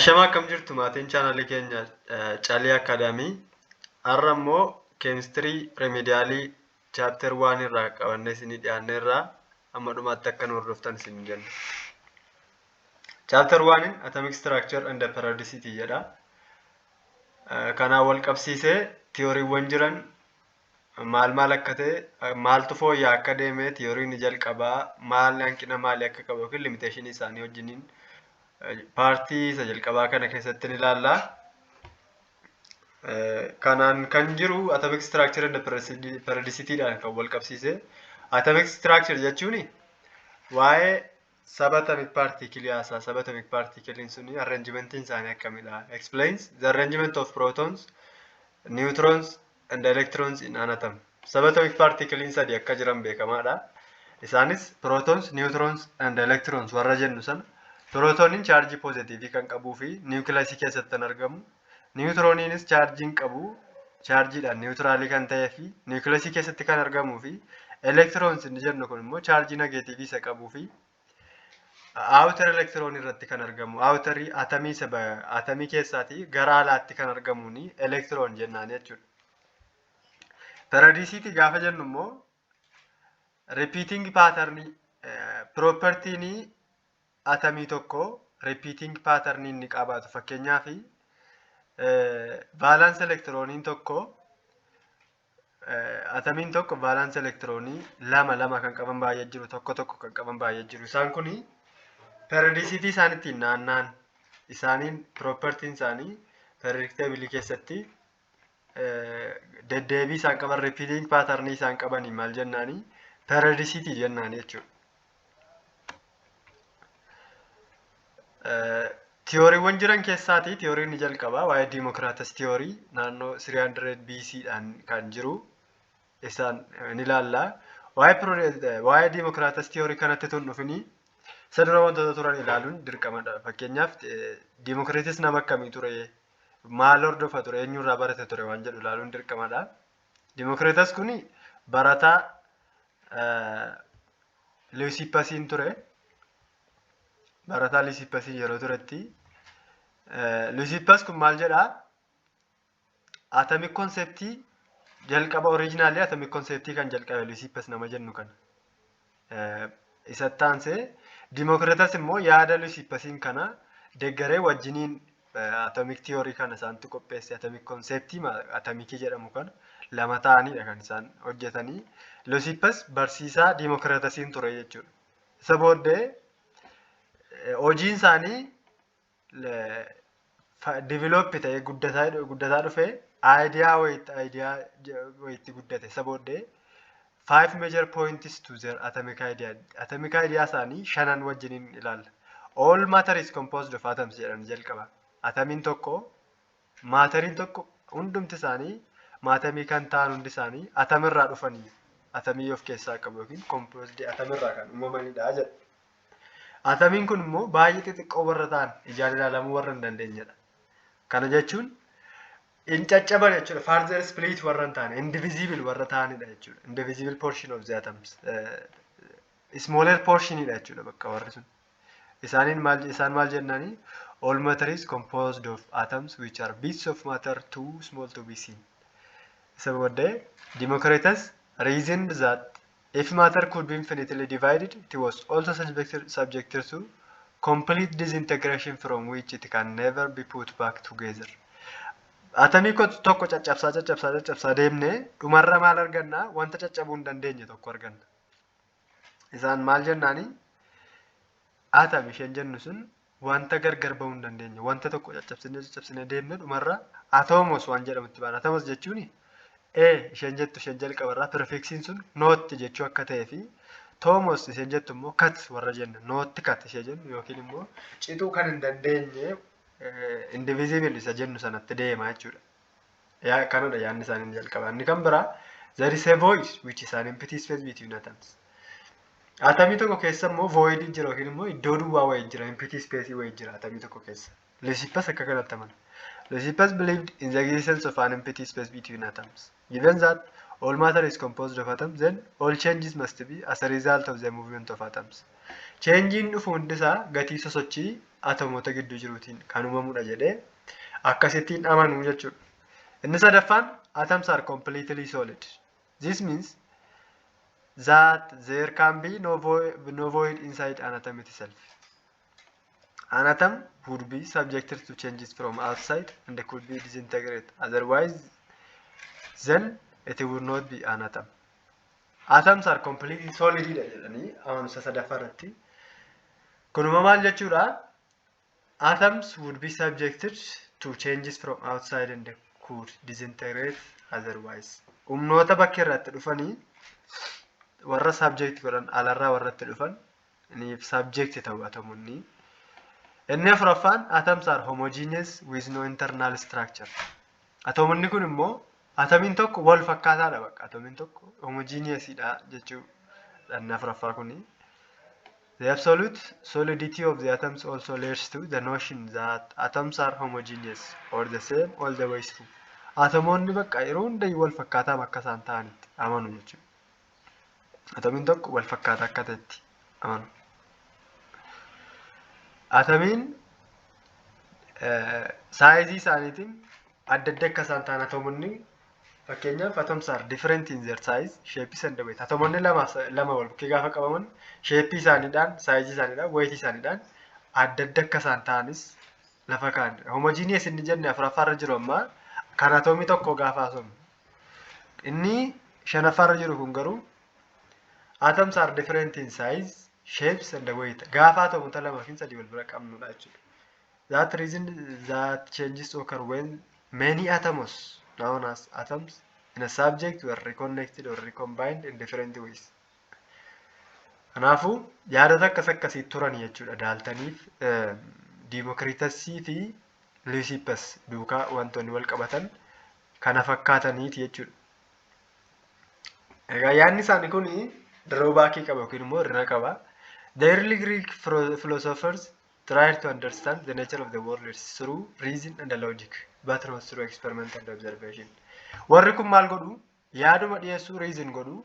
Ashamaa, akkam jirtu maatiin chaanalii keenya Calii Academy? Har'a immoo chemistry remedial chapter 1 irraa qabannee isinii dhiyaanne irraa hamma dhumaatti akka nu hordoftan isin jenna. Chapter 1 Atomic Structure and Periodicity jedha. Kanaan wal qabsiisee tiyooriiwwan jiran maal maal akka ta'e, maaltu fooyya'aa akka deeme, tiyooriin jalqabaa maal, hanqina maalii akka qabu yookiin limitation isaanii wajjiniin part isa jalqabaa kana keessatti ni ilaalla. Kanaan kan jiru atomic structure and periodicity dhaan kan wal qabsiise. Atomic structure jechuun waa'ee subatomic particle haasaa. Subatomic particle suni arrangementiin isaanii akkamidha? Explains the arrangement of protons, neutrons and electrons in an atom. Subatomic particle sadi akka jiran beekamaadha. Isaanis protons, neutrons and electrons warra jennu sana. Prootoniin chaarjii positive kan qabuu fi niwukilasii keessatti kan argamu. Niwutrooniinis chaarjii hin qabu, chaarjiidhaan neutral kan ta'ee fi niwukilasii keessatti kan argamuu fi electrons inni jennu kun immoo chaarjii negative isa qabuu fi outer electron irratti kan argamu. Outer atamii isa atamii keessaatii gara alaatti kan argamuuni electron jennaan jechuudha. Periodicity gaafa jennu immoo repeating pattern, propertiin atamii tokko repeating pattern inni qabaatu. Fakkeenyaaf, valence elektirooniin tokko, atamiin tokko valence elektiroonii lama lama kan qaban baay'ee jiru, tokko tokko kan qaban baay'ee jiru. Isaan kuni periodicity isaan ittiin naanna'an isaaniin, propertiin isaanii periodic table keessatti deddeebii isaan qaban, repeating pattern isaan qabanii maal jennaanii? Periodicity jennaan jechuudha. Tiyooriiwwan jiran keessaatii tiyooriin inni jalqabaa waa'ee Democritus theory naannoo 300 BC dhaan kan jiru isaan ni ilaalla. Waa'ee Democritus theory kanatti tun dhufinii isa dura wantoota turan ilaaluun dirqamadha. Fakkeenyaaf, Democritus nama akkamii ture? Maal hordofa ture? Eenyurraa barate ture? Waan jedhu ilaaluun dirqamadha. Democritus kuni barataa Leucippasiin ture. Barataa Leucippasiin yeroo turetti Leucippus kun maal jedhaa? Atomic concept jalqaba, original atomic concept kan jalqabe Leucippus nama jennu kana. Isatti aansee Democritus immoo yaada Leucippasiin kana deeggaree wajjiniin atomic theory kana isaantu qopheesse. Atomic concept atomikii jedhamu kana lama ta'anidha kan isaan hojjetanii. Leucippus barsiisaa Democritusiin ture jechuudha. Isa booddee hojiin isaanii develop ta'ee guddataa guddataa dhufee idea wayitti idea wayitti guddate. Isa booddee five major points to their atomic idea. Atomic idea isaanii shanan wajjiniin ilaalla. All matter is composed of atoms jedhan jalqaba. Atamiin tokko, maateriin tokko, hundumti isaanii maatamii kan ta'an hundi isaanii atamirraa dhufanii atamii of keessaa qabu yookiin composed atamirraa kan uumamanidha jedha. Atamiin kun immoo baay'ee xixiqqoo warra ta'an, ijaan ilaalamuu warra hin dandeenyedha. Kana jechuun hin caccaban jechuudha. Further split warra hin taane, indivisible warra ta'anidha jechuudha. Indivisible portion of the atoms. Smaller portionidha jechuudha bakka warri sun. Isaaniin maal, isaan maal jennaanii? All matter is composed of atoms, which are bits of matter too small to be seen. Isa booddee Democritus reasoned that if matter could be infinitely divided, it was also subjected to complete disintegration from which it can never be put back together. Atamii tokko caccabsaa caccabsaa caccabsaa deemnee dhumarra maal argannaa? Wanta caccabuu hin dandeenye tokko arganna. Isaan maal jennaanii? Atom isheen jennu sun wanta gargar bahuu hin dandeenye. Wanta tokko caccabsinee caccabsinee deemnee dhumarra atomos waan jedhamutti baana. Atomos jechuun e isheen jettu isheen jalqabarraa prefix iin sun not jechuu akka ta'ee fi tomos isheen jettu immoo cut warra jennu, not cut ishee jennu yookiin immoo cituu kan hin dandeenye, indivisible isa jennu sanatti deema jechuudha. Yaa kanadha yaadni isaanii jalqaba. Inni kan biraa, there is a void, which is an empty space between atoms. Atamii tokko keessa immoo void jira yookiin immoo iddoo duwwaa wayii jira, empty space wayii jira atamii tokko keessa. Leucippus akka kanatti amana. Leucippus believed in the existence of an empty space between atoms. Given that all matter is composed of atoms, then all changes must be as a result of the movement of atoms. Changein dhufu hundisaa gatii sosochii atomoota gidduu jiruutiin kan uumamudha jedhee akkasittiin amanuu jechuudha. Inni sadaffaan, atoms are completely solid. This means that there can be no void inside an atom itself. An atom would be subjected to changes from outside and could be disintegrated. Otherwise, then it would not be an atom. Atoms are completely solid dha jedhanii amanumsa sadaffaa irratti. Kunuma maal jechuudha? Atoms would be subjected to changes from outside and could disintegrate otherwise. Humnoota bakka irratti dhufanii warra subject godhan, alarraa warra itti dhufan niif subject ta'u atomonni. Inni afuraffaan, atoms are homogeneous with no internal structure. Atomonni kun immoo atomiin tokko wal fakkaataadha bakka, atomiin tokko homogeneousidha jechuudha inni afuraffaa kuni. The absolute solidity of the atoms also leads to the notion that atoms are homogeneous or the same all the way through. Atomoonni bakka yeroo hundayyuu wal fakkaataa bakka isaan ta'anitti amanu jechuudha. Atomiin tokko wal fakkaataa akka ta'etti amanu. Atomiin sizeii isaaniitiin adda adda akka isaan ta'an, atomonni fakkeenyaaf, atoms are different in their size, shapes and weight. Atomonni lama lama wal bukkee gaafa qabaman shapeii isaaniidhaan, sizeii isaaniidhaan, weightii isaaniidhaan adda adda akka isaan ta'anis lafa kaa'an. Homogeneous inni jenne afuraffaarra jiru ammaa kan atomii tokko gaafa haasofnu. Inni shanaffaarra jiru kun garuu atoms are different in size, shapes and weight. Gaafa atomota lama yookiin sadii wal bira qabnudha jechuudha. That reason that changes occur when many atoms known as atoms in a subject were reconnected or recombined in different ways. Kanaafuu yaadota akkas akkasii turan jechuudha Daaltaniif Diimokiriitasii fi Liisippes duukaa wantoonni wal qabatan kana fakkaataniiti jechuudha. Egaa yaadni isaanii kun drawbackii qaba yookiin immoo hir'ina qaba. The early Greek philosophers tried to understand the nature of the world through reason and logic, but not through experiment and observation. Warri kun maal godhu? Yaaduma dhiyeessuu, reason godhu,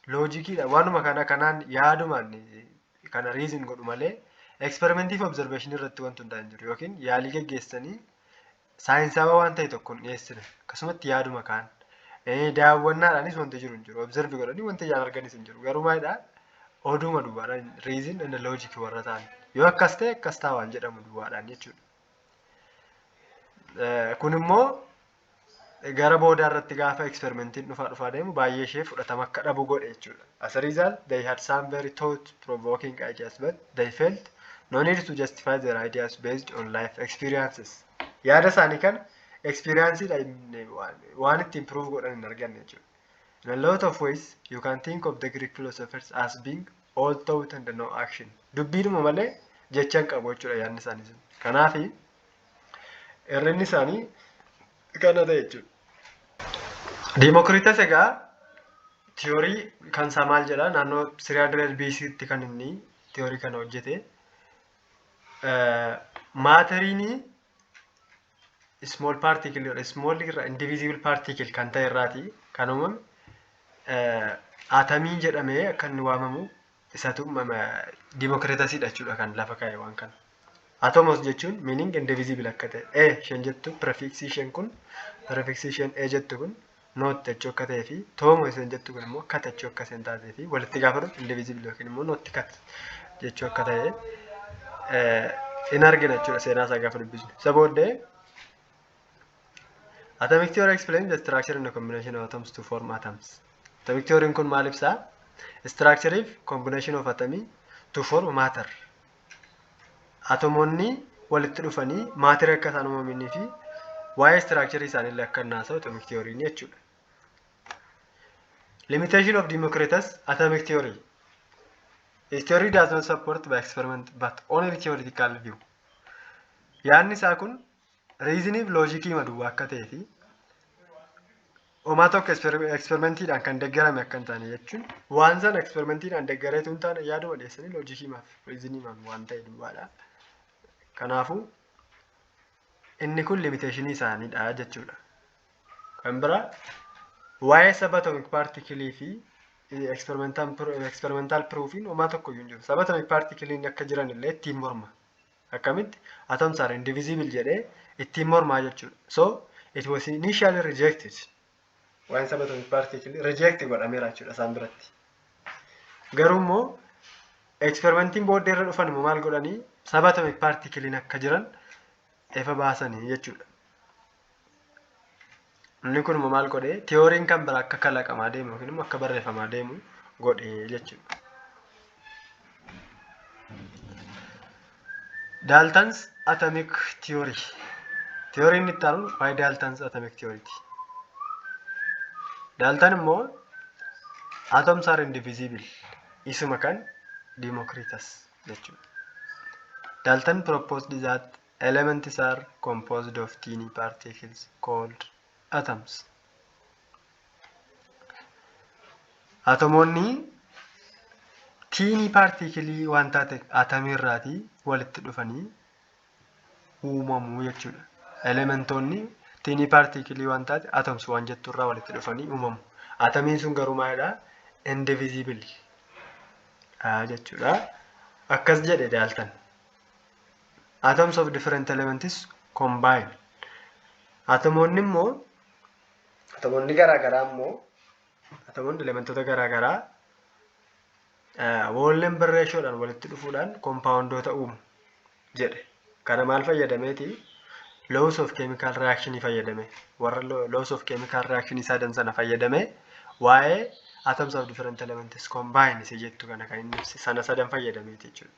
logiciidha. Waanuma kana kanaan yaadumaan kana reason godhu malee experimentii fi observation irratti wanti hundaa hin jiru yookiin yaalii geggeessanii saayinsawaa waan ta'e tokko hin dhiyeessine, akkasumatti yaaduma kaan. Daawwannaadhaanis wanti jiru hin jiru. Observe godhanii wanti ijaan arganis hin jiru. Garuu maalidhaa? Oduma duwwaadhaan reason and logic warra ta'an. Yoo akkas ta'e akkas ta'a waan jedhamu duwwaadhaan jechuudha. Kun immoo gara boodaa irratti gaafa experimentiin dhufaa dhufaa deemu baay'ee ishee fudhatama akka dhabu godhe jechuudha. As a result, they had some very thought-provoking ideas, but they felt no need to justify their ideas based on life experiences. Yaada isaanii kana experienceedhaan waan ittiin prove godhan hin arganne jechuudha. In a lot of ways, you can think of the Greek philosophers as being all thought and no action. Dubbiidhuma malee jecha hin qabu jechuudha yaadni isaanii sun. Kanaafi hir'inni isaanii kana ta'e jechuudha. Diimokiriitas egaa theory kan isaa maal jedhaa? Naannoo 300 BC tti kan inni theory kana hojjete. Matteriin small particle, small irraa, indivisible particle kan ta'e irraati kan uumame, atamii jedhamee akka inni waamamu isatu Diimokiriitasidha jechuudha kan lafa kaa'e waan kana. Atomos jechuun meaning indivisible akka ta'e, e isheen jettu prefixii isheen kun, prefixii isheen e jettu kun not jechuu akka ta'ee fi tomo isheen jettu kun immoo cut jechuu akka isheen taatee fi walitti gaafa dhufu indivisible yookiin immoo not cut jechuu akka ta'e in argina jechuudha seenaa isaa gaafa dubbisnu. Isa booddee atomic theory explains the structure and the combination of atoms to form atoms. Atomic theory kun maal ibsaa? Structure fi combination of atomii to form matter. Atomoonni walitti dhufanii matter akka isaan uumamanii fi waa'ee structure isaaniillee akka inni haasa'u atomic theory jechuudha. Limitation of Democritus atomic theory. His theory does not support by experiment but only theoretical view. Yaadni isaa kun reasonii fi logicii maduwwaa akka ta'ee fi homaa tokko experimentiidhaan kan deeggarame akka hin taane jechuun, waan sana experimentiidhaan deeggareetu hin taane, yaaduma dhiyeessanii logicii maaf reasonii maaf waan ta'e duwwaadha. Kanaafuu inni kun limitationii isaaniidha jechuudha. Kan biraa waa'ee subatomic particleii fi experimental proofiin homaa tokko iyyuu hin jiru. Subatomic particleiin akka jiran illee ittiin morma. Akkamitti atoms are indivisible jedhee ittiin mormaa jechuudha. So it was initially rejected. Waa'een subatomic particle reject godhameera jechuudha isaan biratti. Garuu immoo experimentiin booddee irra dhufan immoo maal godhanii, subatomic particlein akka jiran ifa baasanii jechuudha. Inni kun immoo maal godhee, tiyooriin kan biraa akka kalaqamaa deemu yookiin immoo akka barreeffamaa deemu godhee jechuudha. Dalton's atomic theory. Tiyooriin inni itti aanu waa'ee Dalton's atomic theory ti. Dalton immoo atoms are indivisible, isuma kan Democritus jechuudha. Dalton proposed that elements are composed of teeny particles called atoms. Atomoonni tiinii paartiikilii waan taate atamii irraatii walitti dhufanii uumamu jechuudha. Elementoonni tiinii paartiikilii waan taate atoms waan jettu irraa walitti dhufanii uumamu. Atamiin sun garuu maalidha? Indivisible jechuudha. Akkas jedhe Daaltan. Atoms of different elements combine. Atomoonni immoo, atomoonni garaagaraa immoo, atomoonni elementoota garaagaraa whole number ratioodhaan walitti dhufuudhaan kompaawundoota uumu jedhe. Kana maal fayyadameeti? Laws of chemical reaction fayyadame. Warra laws of chemical reaction sadan sana fayyadame, waa'ee atoms of different elements combine isa jettu kana kan inni ibse sana sadan fayyadameeti jechuudha.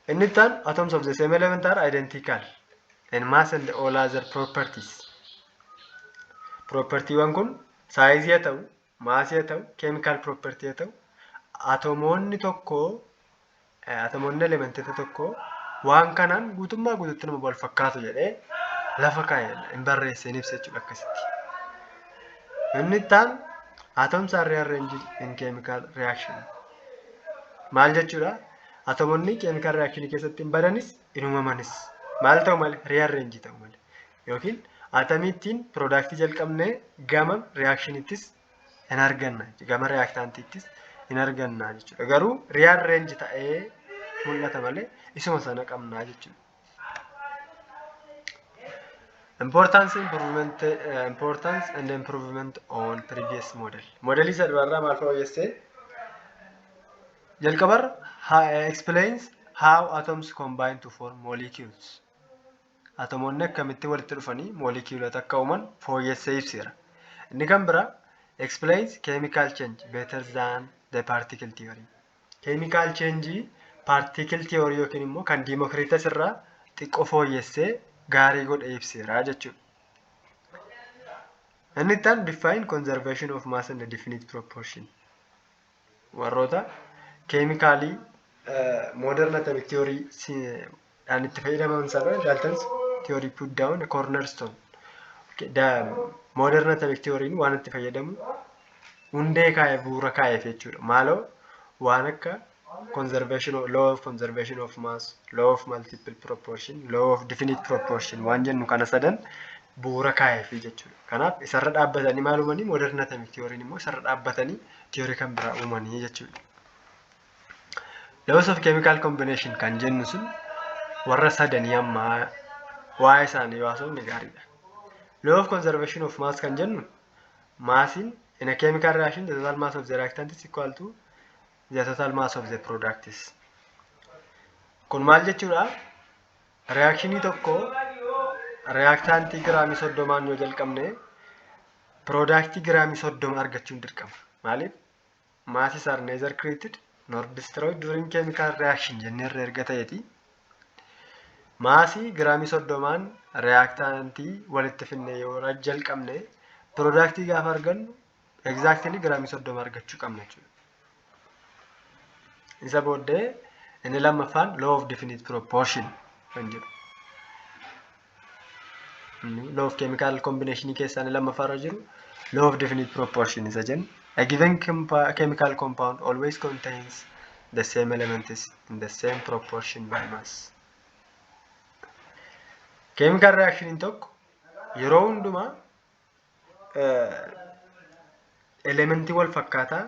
Inni itti aanu, atoms of the same element are identical in mass and all other properties. Propertiiwwan kun saayizii haa ta'u, maasii haa ta'u, chemical property haa ta'u, atomoonni tokko, atomoonni elementoota tokko waan kanaan guutummaa guututti nama wal fakkaatu jedhee lafa kaa'e, hin barreesse, hin ibsa jechuudha akkasitti. Inni itti aanu, atoms are rearranged in chemical reaction. Maal jechuudha? Atomoonni chemical reaction keessatti hin badanis, hin uumamanis. Maal ta'u malee? Rearrange ta'u malee. Yookiin atamiittiin product jalqabnee gama reactionittis hin arganna. Gama reactantittis hin arganna jechuudha. Garuu rearrange ta'ee mul'ata malee isuma sana qabnaa jechuudha. Importance and improvement on previous model. Modelii isa duraarraa maal fooyyessee? Jalqabarra, explains how atoms combine to form molecules. Atomoonni akkamitti walitti dhufanii moleculeota akka uuman fooyyessee ibseera. Inni kan biraa, explains chemical change better than the particle theory. Chemical change particle theory yookiin immoo kan Democritus irraa xiqqoo fooyyessee gaarii godhe ibseera jechuudha. Inni itti aanu, define conservation of mass and definite proportion. Warroota keemikaalii modern atomic theory dhaan itti fayyadaman sana, Dalton's theory put down a cornerstone. Modern atomic theory waan itti fayyadamu hundee kaa'e, bu'uura kaa'eef jechuudha. Maaloo, waan akka conservation of law of conservation of mass, law of multiple proportion, law of definite proportion waan jennu kana sadan bu'uura kaa'eefi jechuudha. Kanaaf isarra dhaabbatanii maal uumanii? Modern atomic theory immoo isarra dhaabbatanii theory kan biraa uumanii jechuudha. Laws of chemical combination kan jennu sun warra sadanii ammaa waa'ee isaanii haasofne gaariidha. Law of conservation of mass kan jennu, maasiin in a chemical reaction, the total mass of the reactant is equal to the total mass of the products. Kun maal jechuudha? Reactionii tokko reactantii giraamii 30n yoo jalqabne, productii giraamii 30 argachuun dirqama. Maaliif? Masses are neither created nor destroyed during chemical reaction jenneerra erga ta'eeti. Maasii giraamii 30n reactantii walitti finne yoo jalqabne, productii gaafa argannu exactly giraamii 30 argachuu qabna jechuudha. Isa booddee inni lammaffaan law of definite proportion kan jedhu. Law of chemical combination keessaa inni lammaffaa irra jiru law of definite proportion isa jennu. A given chemical compound always contains the same elements in the same proportion by mass. Chemical reaction tokko yeroo hundumaa elementii wal fakkaataa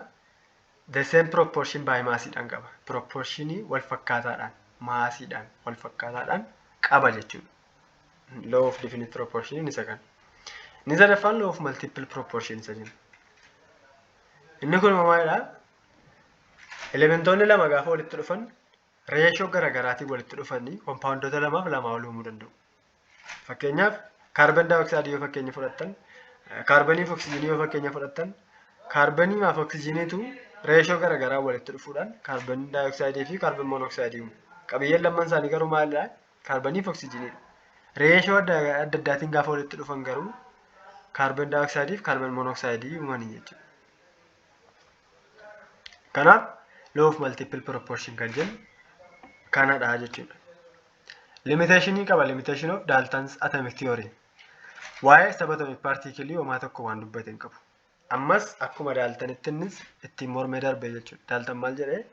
the same proportion by massiidhaan qaba. Proportionii wal fakkaataadhaan. Maasiidhaan wal fakkaataadhaan qaba jechuudha. Law of definite proportion isa kana. Inni sadaffaan law of multiple proportion isa jenna. Inni kun maalidha? Elementoonni lama gaafa walitti dhufan reeshoo garaagaraatiin walitti dhufanii kompaawundoota lamaaf lamaa ol uumuu danda'u. Fakkeenyaaf, kaarban daayoksayidii yoo fakkeenya fudhattan, kaarbanii fi oksijiinii yoo fakkeenya fudhattan, kaarbanii fi oksijiiniitu reeshoo garaagaraa walitti dhufuudhaan kaarban daayoksayidii fi kaarban monoksayidii uumu. Qabiyyeen lamman isaanii garuu maalidha? Kaarbanii fi oksijiiniidha. Reeshoo adda addaatiin gaafa walitti dhufan garuu kaarban daayoksayidii fi kaarban monoksayidii uumanii jechuudha. Kanaaf, law of multiple proportion kan jennu kanadha jechuudha. Limitationii qaba. Limitation of Dalton's atomic theory. Waa'ee subatomic particle homaa tokko waan dubbate hin qabu. Ammas akkuma Daltonitti innis ittiin mormee darbe jechuudha. Dalton maal jedhee?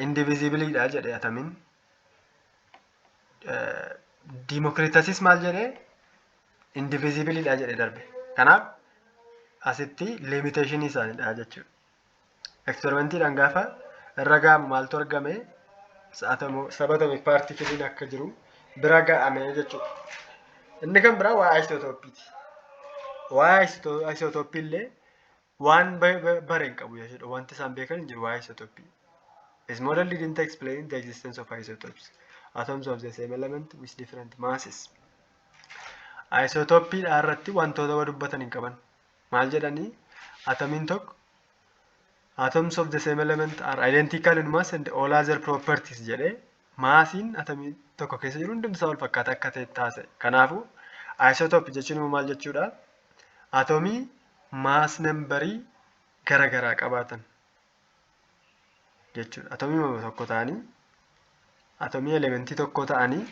Indivisibleidha jedhe atomiin. Democritusis maal jedhee? Indivisibleidha jedhe darbe. Kanaaf, asitti limitationii isaaniidha jechuudha. Eksperimentiidhaan gaafa irra ga'amu maaltu argame? Subatomic particleiin akka jiru bira ga'ame jechuudha. Inni kan biraa waa'ee isotoopiiti. Waa'ee isotopii illee waan bare hin qabu jechuudha. Wanti isaan beekan hin jiru waa'ee isotopii. His model didn't explain the existence of isotopes, atoms of the same element with different masses. Isotopiidha irratti wantoota dubbatan hin qaban. Maal jedhanii? Atomiin tokko atoms of the same element are identical in mass and all other properties jedhee, maasiin atomii tokko keessa jiru hundumti isaa wal fakkaata akka ta'e taasise. Kanaafuu, isotope jechuun immoo maal jechuudha? Atomii mass numberii garaagaraa qabaatan jechuudha. Atomii tokko ta'anii, atomii elementii tokko ta'anii,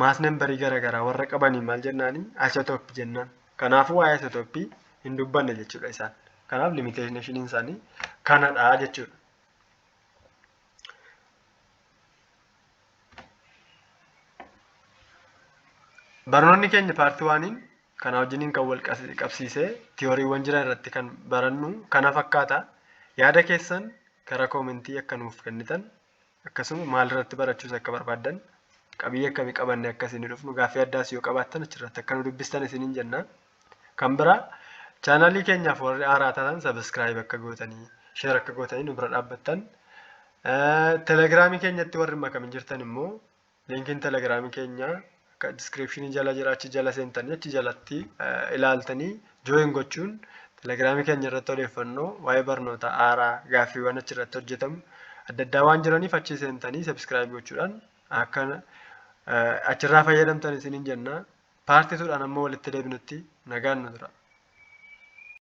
mass numberii garaagaraa warra qabanii maal jennaanii? Isotope jennaan. Kanaafuu, waa'ee isotopii hin dubbanne jechuudha isaan. Kanaaf, limitationiin isaanii kanadha jechuudha. Barnoonni keenya part oneiin kana wajjiniin kan wal qabsiisee tiyooriiwwan jiran irratti kan barannu kana fakkaata. Yaada keessan karaa commentii akka nuuf kennitan, akkasuma maal irratti barachuus akka barbaaddan, qabiyyee akkamii qabannee akka isin dhufnu, gaaffii addaas yoo qabaattan achirratti akka nu dubbistan isiniin jenna. Kan biraa, channelii keenyaaf warri haaraa taatan subscribe akka gootanii, share akka gootanii nu bira dhaabbattan. Telegiraamii keenyatti warri makamin jirtan immoo linkiin telegiraamii keenyaa akka descriptionii jala jira. Achi jala seentanii, achi jalatti ilaaltanii join gochuun telegiraamii keenya irratti odeeffannoo waa'ee barnoota haaraa, gaaffiiwwan achirratti hojjetamu adda addaa waan jiraniif, achi seentanii subscribe gochuudhaan akka achirraa fayyadamtan isiniin jenna. Part twodhaan amma walitti deebinutti nagaan nu tura.